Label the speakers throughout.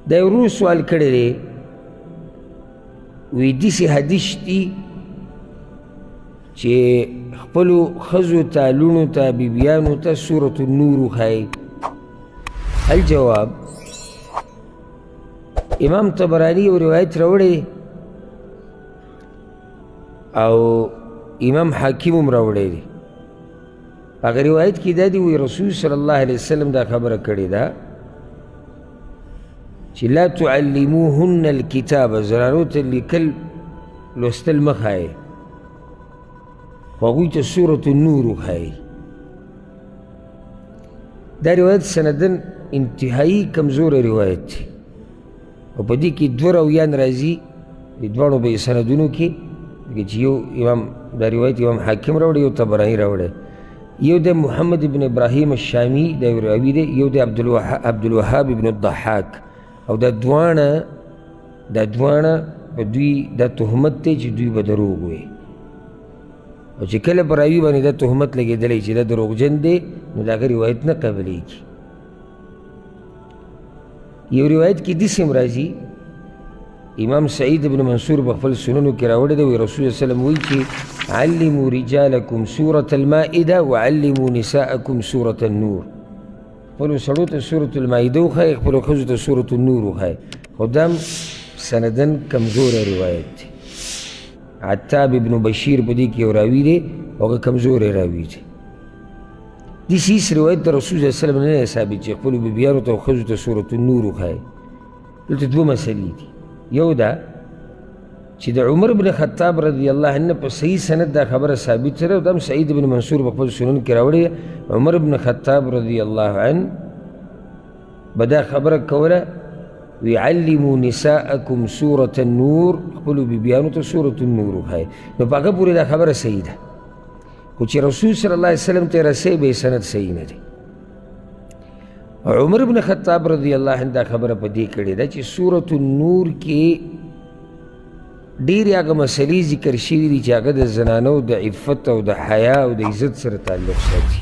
Speaker 1: دا یو ورور سوال کړی دی، وایي داسې حدیث دي چې خپلو ښځو ته، لوڼو ته، بیبیانو ته سورة النور وښایي. الجواب، امام طبراني یو روایت راوړی او امام حاکم هم راوړی دی. هغه روایت کې دا دی، وایي رسول صلی الله علیه وسلم دا خبره کړې ده چې لا تعلموهن الکتاب، زنانو ته لیکل لوستل مه ښایئ، خو هغوی ته سورة النور وښایئ. دا روایت سنداً انتهایی کمزوری روایت دی او په دې کې دوه راویان راځي، د دواړو به یې سندونو کې چې یو امام دا روایت امام حاکم راوړی، یو طبراني راوړی. یو د محمد ابن ابراهیم الشامي دا یو راوي دی، یو د عبدالوهاب ابن الضحاک. او دا دواړه په دوی دا تهمت دی چې دوی به دروغ وایي، او چې کله په راوي باندې دا تهمت لګېدلی چې دا دروغجن دی، نو د هغه روایت نه قبلېږي. یو روایت کې داسې هم راځي، امام سعید ابن منصور په خپل سننو کې راوړی دی، وایي رسول الله وسلم وایي چې علموا رجالکم سورة المائده وعلموا نساءکم سورة النور. خپلو سړو ته سورة المائده وښایئ، خپلو ښځو ته سورة النور وښایئ. خو دا هم سنداً کمزوری روایت دی. عتاب ابن بشیر په دې کې یو راوي دی، هغه کمزوری راوي دی. داسې هېڅ روایت د رسول صلی الله علیه وسلم نه دی ثابت چې خپلو بیبیانو ته او ښځو ته سورة النور وښایي. دلته دوه مسلې دي. یو دا چې د عمر بن خطاب رضی الله عنه په صحیح سند دا خبره ثابته ده، او دا هم سعید بن منصور په خپل سنن کې راوړې ده. عمر بن خطاب رضی الله عنه به دا خبره کوله، وی علموا نساءکم سورة النور، خپلو بیبیانو ته سورة النور وښایئ. نو په هغه پورې دا خبره صحیح ده، خو چې رسول صلی الله علیه وسلم ته رسوي به یې سند صحیح نه دی. عمر بن خطاب رضی الله عنه دا خبره په دې کړې ده چې سورة النور کې ډېرې هغه مسلې ذکر شوي دي چې هغه د زنانو د عفت او د حیا او د عزت سره تعلق ساتي.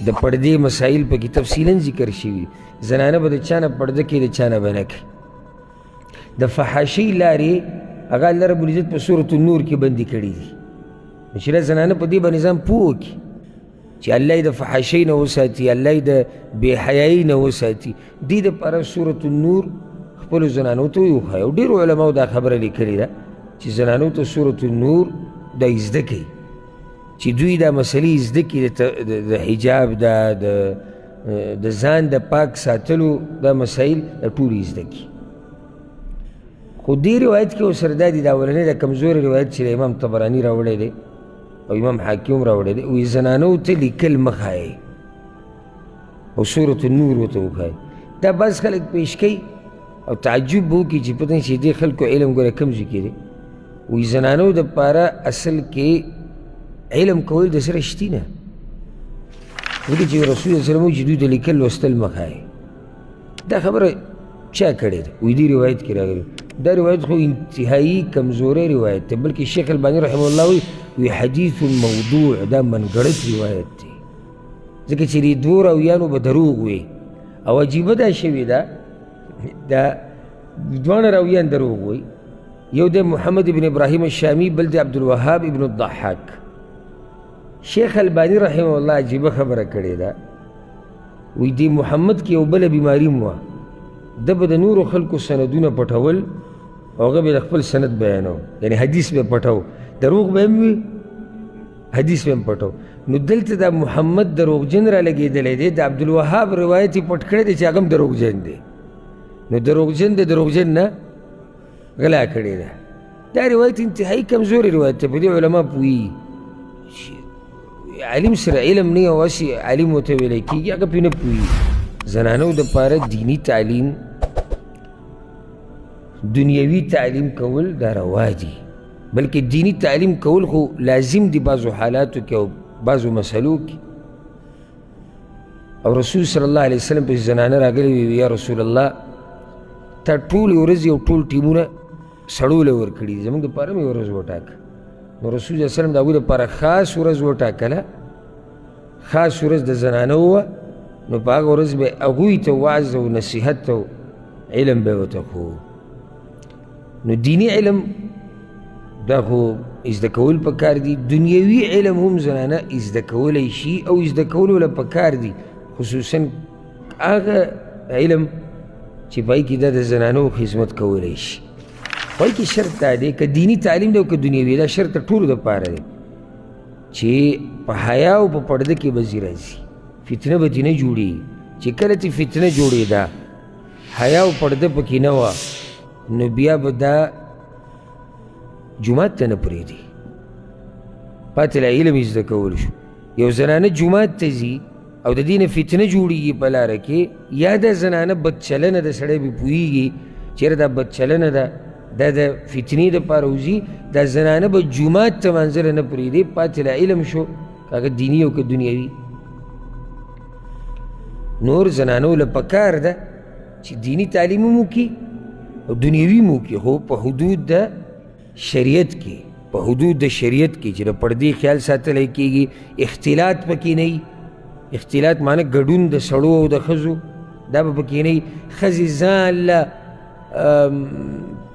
Speaker 1: د پردې مسایل پکې تفصیلا ذکر شوي دي. زنانه به د چا نه پرده کوي، د چا نه به نه کوي. د فحاشۍ لارې هغه الله رب العزت په سورة النور کې بندې کړي دي. نو چې دا زنانه په دې باندې ځان پوه کړي چې الله یې د فحاشۍ نه وساتي، الله یې د بې حیایۍ نه وساتي، دې دپاره سورة النور خپلو زنانو ته وښایي. او ډېرو علماو دا خبره لیکلې ده چې زنانو ته سورة النور دا زده کوي چې دوی دا مسلې زده کړي، د حجاب دا، د ځان د پاک ساتلو دا مسایل دا ټول یې زده کړي. خو دې روایت کې ورسره دا دي، دا اولنی دا کمزوری روایت چې د امام طبراني راوړی دی او امام حاکم راوړی دی، وایي زنانو ته لیکل مه ښایئ او سورة النور ورته وښایئ. دا بعض خلک پیش کوي او تعجب به وکړي چې پته نه چې دې خلکو علم ګوره کوم ځای کې دی. وایي زنانو دپاره اصل کې علم کول د سره شتي نه، ځکه چې رسول الله وسلم وایي چې دوی ته لیکل لوستل مه ښایئ. دا خبره چا کړې ده؟ وایي دې روایت کې راغلي. دا روایت خو انتهایی کمزوری روایت دی، بلکې شیخ الباني رحمه الله وایي وی حدیث موضوع، دا منګړت روایت دی، ځکه چې دې دوو راویانو به دروغ وي. او عجیبه دا شوې ده، دا دواړه راویان دروغ وي، یو د محمد ابن ابراهیم الشامي، بل د عبدالوهاب ابن الضحاک. شیخ الباني رحمه الله عجیبه خبره کړې ده، وایي دې محمد کې یو بله بیماري هم وه، ده به د نورو خلکو سندونه پټول او هغه به د خپل سند بیانو، یعنې حدیث به پټو، دروغ به هم وي حدیث به هم پټو. نو دلته دا محمد دروغجن را لګېدلی دی، د عبدالوهاب روایت یې پټ کړی دی چې هغه هم دروغجن دی. نو دروغجن د دروغجن نه غلا کړې ده. دا روایت انتهایی کمزوری روایت دی، په دې علما پوهېږي. عالم سره علم نه او هسې عالم ورته ویلی کېږي، هغه پرې نه پوهېږي. زنانو دپاره دیني تعلیم، دنیوي تعلیم کول دا روا دي، بلکې دیني تعلیم کول خو لازم دي بعضو حالاتو کې او بعضو مسلو کې. او رسول صلی الله علیه وسلم پسې زنانه راغلې وي، یا رسول الله تا ټولې ورځې او ټول ټیمونه سړو له ورکړي دي، زموږ دپاره هم یوه ورځ وټاکه. نو رسول صلی الله علیه وسلم د هغوی دپاره خاص ورځ وټاکله، خاص ورځ د زنانو وه. نو په هغه ورځ به هغوی ته وعظ او نصیحت او علم به ورته ښوو. نو دیني علم دا خو زده کول پکار دي، دنیوي علم هم زنانه زده کولی شي او زده کولو له پکار دي، خصوصا هغه علم چې په هغې کې دا د زنانو خدمت کولی شي. په هغې کې شرط دا دی که دیني تعلیم دی او که دنیوي، دا شرط د ټولو دپاره دی چې په حیا او په پرده کې به ځي راځي، فتنه به ترې نه جوړېږي. چې کله ترې فتنه جوړېده، حیا او پرده پکې نه وه، نو بیا به دا جومات ته نه پرېږدي. پاتې لا علم یې زده کول شو. یو زنانه جومات ته ځي او د دې نه فتنه جوړېږي په لاره کې، یا دا زنانه بدچلنه ده، سړی به پوهېږي چېرې دا بدچلنه ده، دا د فتنې دپاره وځي، دا زنانه به جومات ته مانځه نه پرېږدي. پاتې لا علم شو، که هغه دیني او که دنیوي. نور زنانو له پکار ده چې دیني تعلیم هم وکړي او دنیوي هم وکړي، خو په حدود د شریعت کې، په حدود د شریعت کې چې د پردې خیال ساتلی کېږي، اختلاط پکې نه وي. اختلاط معنی ګډون د سړو او د ښځو، دا به پکې نه وي. ښځې ځان له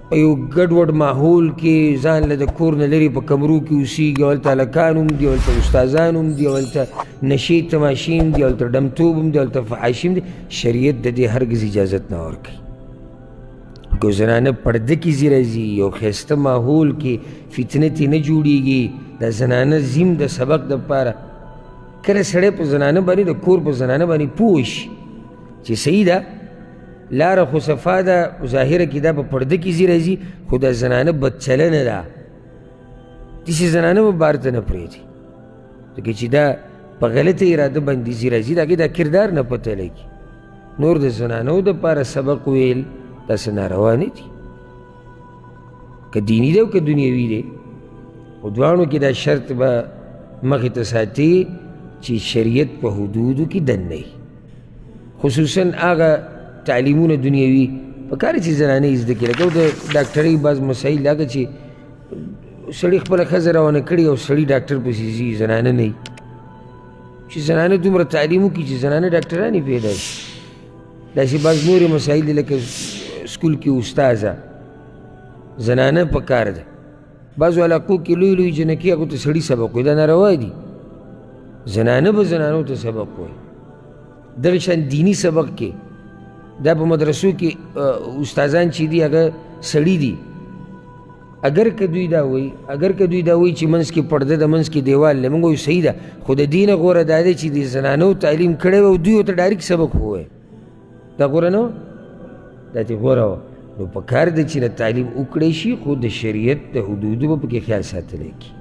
Speaker 1: په یو ګډوډ ماحول کې ځان له د کور نه لرې په کمرو کې اوسېږي، او هلته هلکان هم دي، او هلته استادان هم دي، او هلته نشې تماشې هم دي، او هلته ډمتوب هم دي، او هلته فحاشي هم دي. شریعت د دې هرګز اجازت نه ورکوي. که زنانه پرده کې ځي راځي، یو ښایسته ماحول کې فتنه ترې نه جوړېږي، دا زنانه ځیم د سبق دپاره. کله سړی په زنانه باندې، د کور په زنانه باندې پوه شي چې صحیح ده، لاره خو صفا ده، ظاهره کې دا په پرده کې ځي راځي، خو دا زنانه بدچلنه ده، داسې زنانه به بار ته نه پرېږدي، ځکه چې دا په غلطه اراده باندې ځي راځي، د هغې دا کردار نه پته لګي. نور د زنانو دپاره سبق ویل دا څه ناروا نه دي، که دیني دی او که دنیوي دی، خو دواړو کې دا شرط به مخې ته ساتي چې شریعت په حدودو کې دننه وي. خصوصا هغه تعلیمونه دنیوي په کار چې زنانه یې زده کړي، لکه د ډاکټرۍ بعض مسایل، هغه چې سړي خپله ښځه روانه کړي او سړي ډاکټر پسې ځي، زنانه نه وي، چې زنانه دومره تعلیم وکړي چې زنانه ډاکټرانې پیدا شي. داسې بعض نورې مسایل دي، لکه سکول کې استاذه زنانه په کار ده. بعضو علاقو کې لوی لوی جنکې هغو ته سړي سبق وایي، دا ناروا دي. زنانه به زنانو ته سبق وایي. دغه شان دیني سبق کې دا په مدرسو کې استادان چې دي هغه سړي دي، اگر که دوی دا وایي، اگر که دوی دا وایي چې منځ کې پرده ده، منځ کې دیوال دی، موږ وایو صحیح ده، خو د دې نه غوره دا دی چې د زنانو تعلیم کړی وي او دوی ورته ډایرکټ سبق ووایي، دا غوره نه وه؟ دا ترې غوره وه. نو په کار ده چې د تعلیم وکړی شي، خو د شریعت د حدودو به پکې خیال ساتلی کړي.